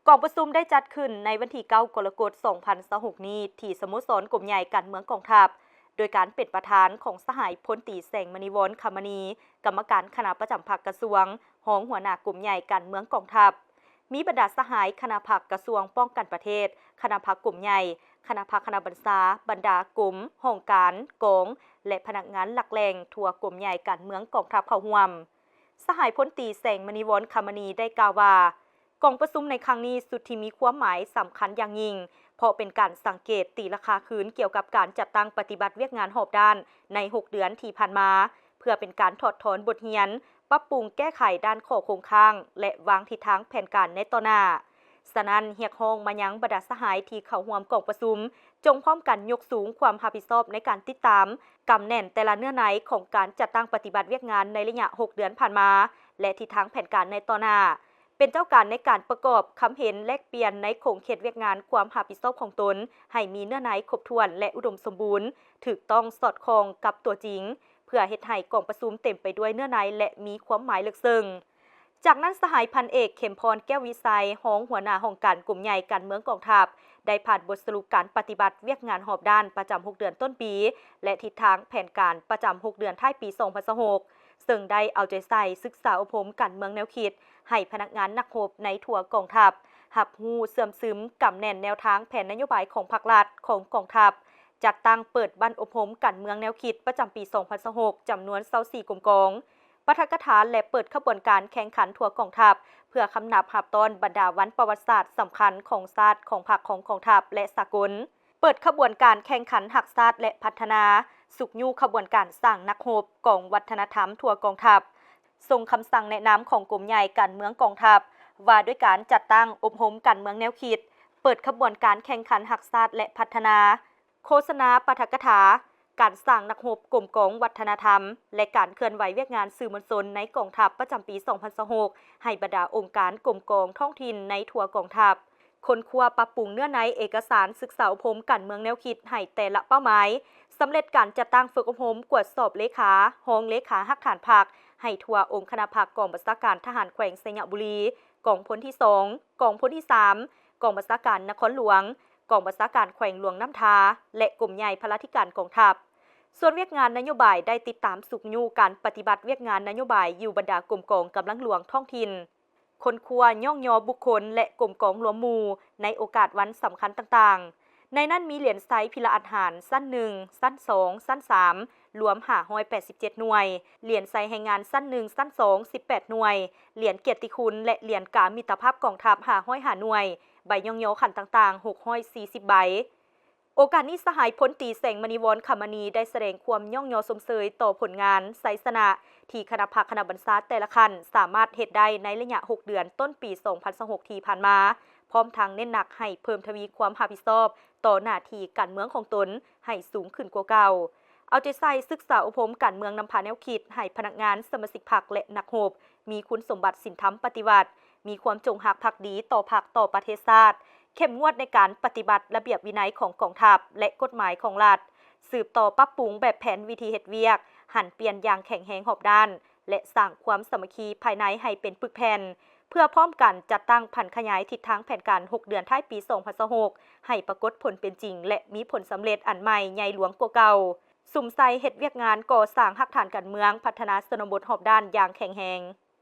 ກອງປະຊຸມໄດ້ຈັດຂຶ້ນໃນວັນທີເກົ້າ ກໍລະກົດ ສອງພັນຊາວຫົກນີ້ ທີ່ສະໂມສອນກົມໃຫຍ່ການເມືອງກອງທັບ ໂດຍການເປັນປະທານຂອງສະຫາຍພົນຕີ ແສງມະນີວອນ ຄຳມະນີ ກຳມະການຄະນະປະຈຳພັກກະຊວງ, ຮອງຫົວໜ້າກົມໃຫຍ່ການເມືອງກອງທັບ, ມີບັນດາສະຫາຍຄະນະພັກກະຊວງປ້ອງກັນປະເທດ, ຄະນະພັກກົມໃຫຍ່, ຄະນະພັກຄະນະບັນຊາ, ບັນດາກົມ, ຫ້ອງການ, ກອງ ແລະ ພະນັກງານຫຼັກແຫຼ່ງທົ່ວກົມໃຫຍ່ການເມືອງກອງທັບເຂົ້າຮ່ວມ. ສະຫາຍພົນຕີ ແສງມະນີວອນ ຄຳມະນີ ໄດ້ກ່າວວ່າ ກອງປະຊຸມໃນຄັ້ງນີ້ສຸດທີ່ມີຄວາມໝາຍສຳຄັນຢ່າງຍິ່ງ ເພາະເປັນການສັງເກດຕີລາຄາຄືນກ່ຽວກັບການຈັດຕັ້ງປະຕິບັດວຽກງານຮອບດ້ານໃນຫົກເດືອນທີ່ຜ່ານມາ ເພື່ອເປັນການຖອດຖອນບົດຮຽນ, ປັບປຸງແກ້ໄຂດ້ານຂໍ້ຄົງຄ້າງ ແລະ ວາງທິດທາງແຜນການໃນຕໍ່ໜ້າ. ສະນັ້ນ, ຮຽກຮ້ອງມາຍັງບັນດາສະຫາຍທີ່ເຂົ້າຮ່ວມກອງປະຊຸມ ຈົ່ງພ້ອມກັນຍົກສູງຄວາມຮັບຜິດຊອບໃນການຕິດຕາມ, ກຳແໜ້ນແຕ່ລະເນື້ອໃນຂອງການຈັດຕັ້ງປະຕິບັດວຽກງານໃນໄລຍະຫົກເດືອນຜ່ານມາ ແລະ ທິດທາງແຜນການໃນຕໍ່ໜ້າ, ເປັນເຈົ້າການໃນການປະກອບຄຳເຫັນແລກປ່ຽນໃນຂົງເຂດວຽກງານຄວາມຮັບຜິດຊອບຂອງຕົນ ໃຫ້ມີເນື້ອໃນຄົບຖ້ວນ ແລະ ອຸດົມສົມບູນ, ຖືກຕ້ອງສອດຄ່ອງກັບຕົວຈິງ, ເພື່ອເຮັດໃຫ້ກອງປະຊຸມເຕັມໄປດ້ວຍເນື້ອໃນ ແລະ ມີຄວາມໝາຍເລິກເຊິ່ງ. ຈາກນັ້ນ, ສະຫາຍພັນເອກ ເຂັມພອນ ແກ້ວວິໄຊ, ຮອງຫົວໜ້າຫ້ອງການກົມໃຫຍ່ການເມືອງກອງທັບ, ໄດ້ຜ່ານບົດສະຫຼຸບການປະຕິບັດວຽກງານຮອບດ້ານປະຈຳຫົກເດືອນຕົ້ນປີ ແລະ ທິດທາງແຜນການປະຈຳຫົກເດືອນທ້າຍປີສອງພັນຊາວຫົກ ເຊິ່ງໄດ້ເອົາໃຈໃສ່ສຶກສາອົບຮົມການເມືອງແນວຄິດ ໃຫ້ພະນັກງານນັກຮົບໃນທົ່ວກອງທັບ ຮັບຮູ້ເຊື່ອມຊຶມ, ກຳແໜ້ນແນວທາງແຜນນະໂຍບາຍຂອງພັກລັດ, ຂອງກອງທັບ, ຈັດຕັ້ງເປີດບັ້ນອົບຮົມການເມືອງແນວຄິດປະຈຳປີສອງພັນຊາວຫົກ ຈຳນວນຊາວສີ່ກົມກອງ, ປາຖະກະຖາ ແລະ ເປີດຂະບວນການແຂ່ງຂັນທົ່ວກອງທັບ ເພື່ອຄຳນັບຮັບຕ້ອນບັນດາວັນປະຫວັດສາດສຳຄັນຂອງຊາດ, ຂອງພັກ, ຂອງກອງທັບ ແລະ ສາກົນ. ເປີດຂະບວນການແຂ່ງຂັນຮັກຊາດ ແລະ ພັດທະນາ, ຊຸກຍູ້ຂະບວນການສ້າງນັກຮົບ, ກອງວັດທະນະທຳທົ່ວກອງທັບ, ສົ່ງຄຳສັ່ງແນະນຳຂອງກົມໃຫຍ່ການເມືອງກອງທັບ ວ່າດ້ວຍການຈັດຕັ້ງອົບຮົມການເມືອງແນວຄິດ, ເປີດຂະບວນການແຂ່ງຂັນຮັກຊາດ ແລະ ພັດທະນາ, ໂຄສະນາປາຖະກະຖາ, ການສ້າງນັກຮົບ, ກົມກອງວັດທະນະທຳ ແລະ ການເຄື່ອນໄຫວວຽກງານສື່ມວນຊົນໃນກອງທັບປະຈຳປີສອງພັນຊາວຫົກ ໃຫ້ບັນດາອົງການ, ກົມກອງທ້ອງຖິ່ນໃນທົ່ວກອງທັບ. ຄົ້ນຄວ້າປັບປຸງເນື້ອໃນເອກະສານສຶກສາອົບຮົມການເມືອງແນວຄິດໃຫ້ແຕ່ລະເປົ້າໝາຍ, ສຳເລັດການຈັດຕັ້ງຝຶກອົບຮົມ, ກວດສອບເລຂາ, ຮອງເລຂາຮາກຖານພັກ ໃຫ້ທົ່ວອົງຄະນະພັກກອງບັນຊາການທະຫານແຂວງໄຊຍະບູລີ, ກອງພົນທີສອງ, ກອງພົນທີສາມ, ກອງບັນຊາການນະຄອນຫຼວງ, ກອງບັນຊາການແຂວງຫຼວງນ້ຳທາ ແລະ ກົມໃຫຍ່ພະລາທິການກອງທັບ. ສ່ວນວຽກງານນະໂຍບາຍໄດ້ຕິດຕາມຊຸກຍູ້ການປະຕິບັດວຽກງານນະໂຍບາຍຢູ່ບັນດາກົມກອງກຳລັງຫຼວງທ້ອງຖິ່ນ. ຄົ້ນຄວ້າຍ້ອງຍໍບຸກຄົນ ແລະ ກົມກອງລວມໝູ່ໃນໂອກາດວັນສຳຄັນຕ່າງໆ. ໃນນັ້ນມີຫຼຽນໄຊພິລະອັດຫານຊັ້ນໜຶ່ງ, ຊັ້ນສອງ, ຊັ້ນສາມ ລວມຫ້າຮ້ອຍແປດສິບເຈັດໜ່ວຍ, ຫຼຽນໄຊແຮງງານຊັ້ນໜຶ່ງ, ຊັ້ນສອງ ສິບແປດໜ່ວຍ, ຫຼຽນກຽດຕິຄຸນ ແລະ ຫຼຽນກາມິດຕະພາບກອງທັບຫ້າຮ້ອຍຫ້າໜ່ວຍ, ໃບຍ້ອງຍໍຂັ້ນຕ່າງໆຫົກຮ້ອຍສີ່ສິບໃບ. ໂອກາດນີ້ ສະຫາຍພົນຕີ ແສງມະນີວອນ ຄຳມະນີ ໄດ້ສະແດງຄວາມຍ້ອງຍໍຊົມເຊີຍຕໍ່ຜົນງານໄຊຊະນະທີ່ຄະນະພັກຄະນະບັນຊາແຕ່ລະຂັ້ນສາມາດເຮັດໄດ້ໃນໄລຍະຫົກເດືອນຕົ້ນປີສອງພັນຊາວຫົກທີ່ຜ່ານມາ, ພ້ອມທັງເນັ້ນໜັກໃຫ້ເພີ່ມທະວີຄວາມຮັບຜິດຊອບຕໍ່ໜ້າທີ່ການເມືອງຂອງຕົນໃຫ້ສູງຂຶ້ນກວ່າເກົ່າ, ເອົາໃຈໃສ່ສຶກສາອົບຮົມການເມືອງນຳພາແນວຄິດໃຫ້ພະນັກງານ, ສະມາຊິກພັກ ແລະ ນັກຮົບ ມີຄຸນສົມບັດສິນທຳປະຕິວັດ, ມີຄວາມຈົງຮັກພັກດີຕໍ່ພັກ, ຕໍ່ປະເທດຊາດ, ເຂັ້ມງວດໃນການປະຕິບັດລະບຽບວິໄນຂອງກອງທັບ ແລະ ກົດໝາຍຂອງລັດ, ສືບຕໍ່ປັບປຸງແບບແຜນວິທີເຮັດວຽກ, ຫັນປ່ຽນຢ່າງແຂງແຮງຮອບດ້ານ ແລະ ສ້າງຄວາມສາມັກຄີພາຍໃນໃຫ້ເປັນປຶກແຜ່ນ, ເພື່ອພ້ອມກັນຈັດຕັ້ງຜັນຂະຫຍາຍທິດທາງແຜນການຫົກເດືອນທ້າຍປີສອງພັນຊາວຫົກ ໃຫ້ປາກົດຜົນເປັນຈິງ ແລະ ມີຜົນສຳເລັດອັນໃໝ່ໃຫຍ່ຫຼວງກວ່າເກົ່າ. ສຸມໃສ່ເຮັດວຽກງານກໍ່ສ້າງຮາກຖານການເມືອງ, ພັດທະນາຊົນນະບົດຮອບດ້ານຢ່າງແຂງແຮງ.